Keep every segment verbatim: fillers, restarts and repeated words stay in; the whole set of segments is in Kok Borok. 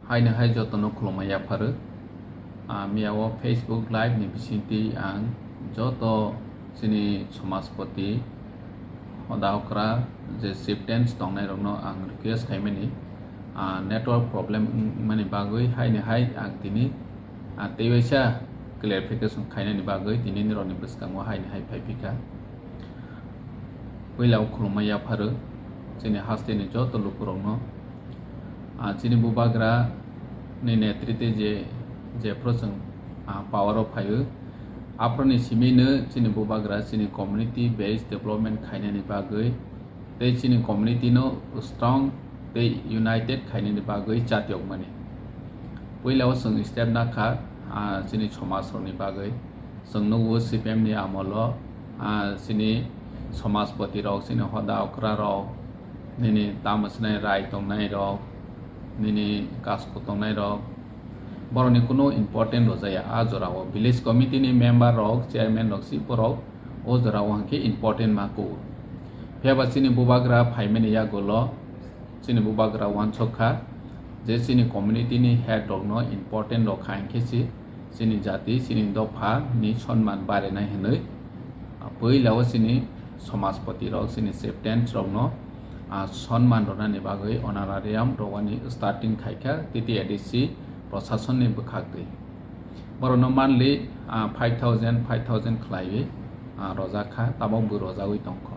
Haino hai jotono khulumma yapharo. Ah, miya o Facebook Live ni bisingtwi ang joto chini somajpoti, hoda okra je chieftains tongnairokno ang request khaimani, ah, network problem wngmani bagwi haino hai ang tini, ah, tei waisa clarification khainani bagwi tini nirokni bwskango haino hai phaiphikha. Puila o khulumma yapharo chini hasteni joto lukurokno. Ah, chini bubagra ni netritwe je, jephru chwng, ah, power o phaio, aphuruni simino chini bubagra chini community based development khainani bagwi tei chini community no strong tei united khainani bagwi chatiyokmani. Puila o chwng step nakha, ah, chini somaj rokni bagwi. Chwng nugo C P M ni amolo, ah, chini somajpoti rok, chini hoda okra rok, nini tamo swnai rai tongnai rok, nini kasku tongnai rok, borokni kunu important rwjaya. A jora o village committee ni member rok, chairman rok, si borok o jora o hwnkhe important ma kugo. Phiya ba chini bubagra phaimani yagulo chini bubagra uansuk kha je chini community ni head rok no important rok kha, hinkhe si chini jati, chini dopha ni sonman barinai hinwi, ah, puila o chini somajpoti rok, chini chieftains rok no, ah, sonman rwnani bagwi honorarium rwani starting khaikha T T A D C prosason ni bwkhak twi. Borok no monthly, ah, five thousand, five thousand khlaiwi, ah, rojak kha, tabok bo rojagwi tongkha.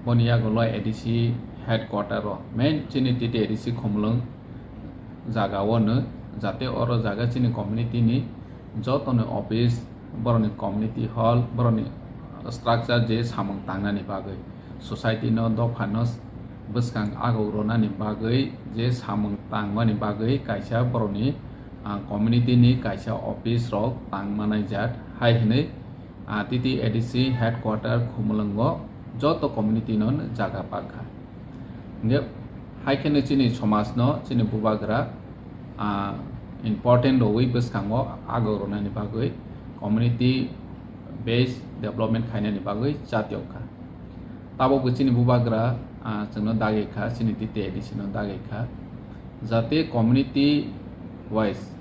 Boni yagulo A D C headquarter o main chini T T A D C Khumulwng jaga o no, jate oro jaga chini community ni joto ni office, borok ni community hall, borok ni structure je samung tangnani bagwi, society no, dopha no bwskang agok rwnani bagwi je samung tangmani bagwi kaisa borok ni, ah, community ni kaisa office rok tang manai jak hai hinwi, ah, T T A D C headquarter Khumulwngo joto community no jaga pakha. Hingke hai kheno chini somaj no, chini bubagra, ah, important rwui bwskango agok rwnani bagwi community based development khainani bagwi chatiyok kha. Tabok bo chini bubagra, ah, chwngno dagi kha, chini T T A D C no dagi kha, jate community wise,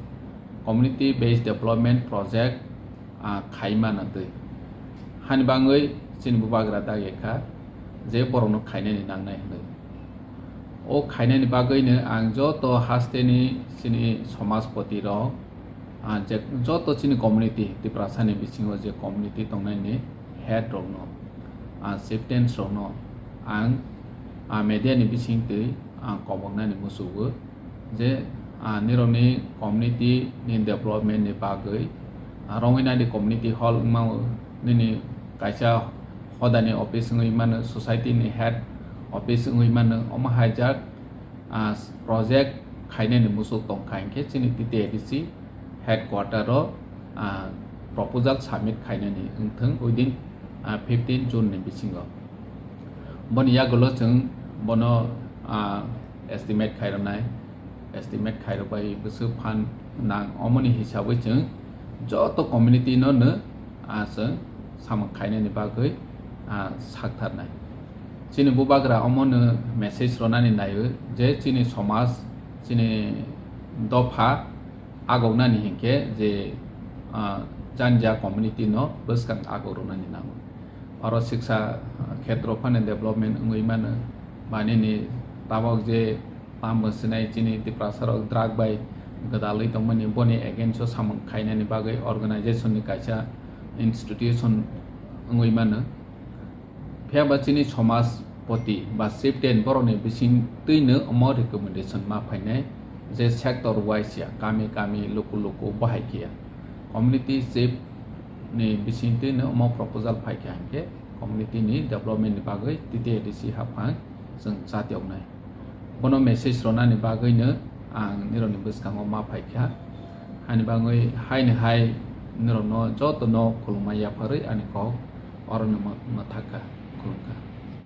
community based development project, ah, khaima na twi. Hani bangwi chini bubagra dagi kha je borokno khainani nangnai hinwi. O khainani bagwino ang joto hasteni chini somajpoti rok, ah, je joto chini community, Tiprasani bisingo je community tongnaini head rokno, ah, chieftains rokno ang, ah, media ni bisingtwi ang koboknani muchugo je, ah, nirokni community ni development ni bagwi, ah, Rongwinadi community hall wngmano, nini kaisa hodani office wngwi mano, society ni head office wngwi mano, omo haijak, ah, project khainani muchuk tongkha hinkhe chini T T A D C headquarter o, ah, proposal submit khainani wngthung within, ah, fifteen June ni bisingo. Boni yagulo chwng bono, ah, estimate khairoknai, estimate khairokbai bwswk phan nang, omoni hisabwi chwng joto community no no, ah, chwng samung khainani bagwi, ah, saktharnai. Chini bubagra omono message rwnani naio je chini somaj, chini dopha agoknani hinkhe je, ah, janja community no bwskang agok rwnani nango. Oro siksa, ah, khetro phano development wngwi mano, ba nini tabok je tamo sinai chini Tiprasa rok drug bai gwdalwi tongmani, boni against o samung khainani bagwi organization ni kaisa institution wngwi mano. Phiya ba chini somajpoti ba chieftain borokni bisingtwino omo recommendation ma phainai je sector wise ya, kami kami, luku luku bahai khiya. Community chief ni bisingtwino omo proposal phaikha hinkhe community ni development ni bagwi T T A D C haphang chwng chatiyoknai. Bono message rwnani bagwino ang nirokni bwskango ma phaikha. Hani bagwi haino hai nirokno jotono khulumma yapharwi ani kok orono mw-, mwthakha, khulumkha.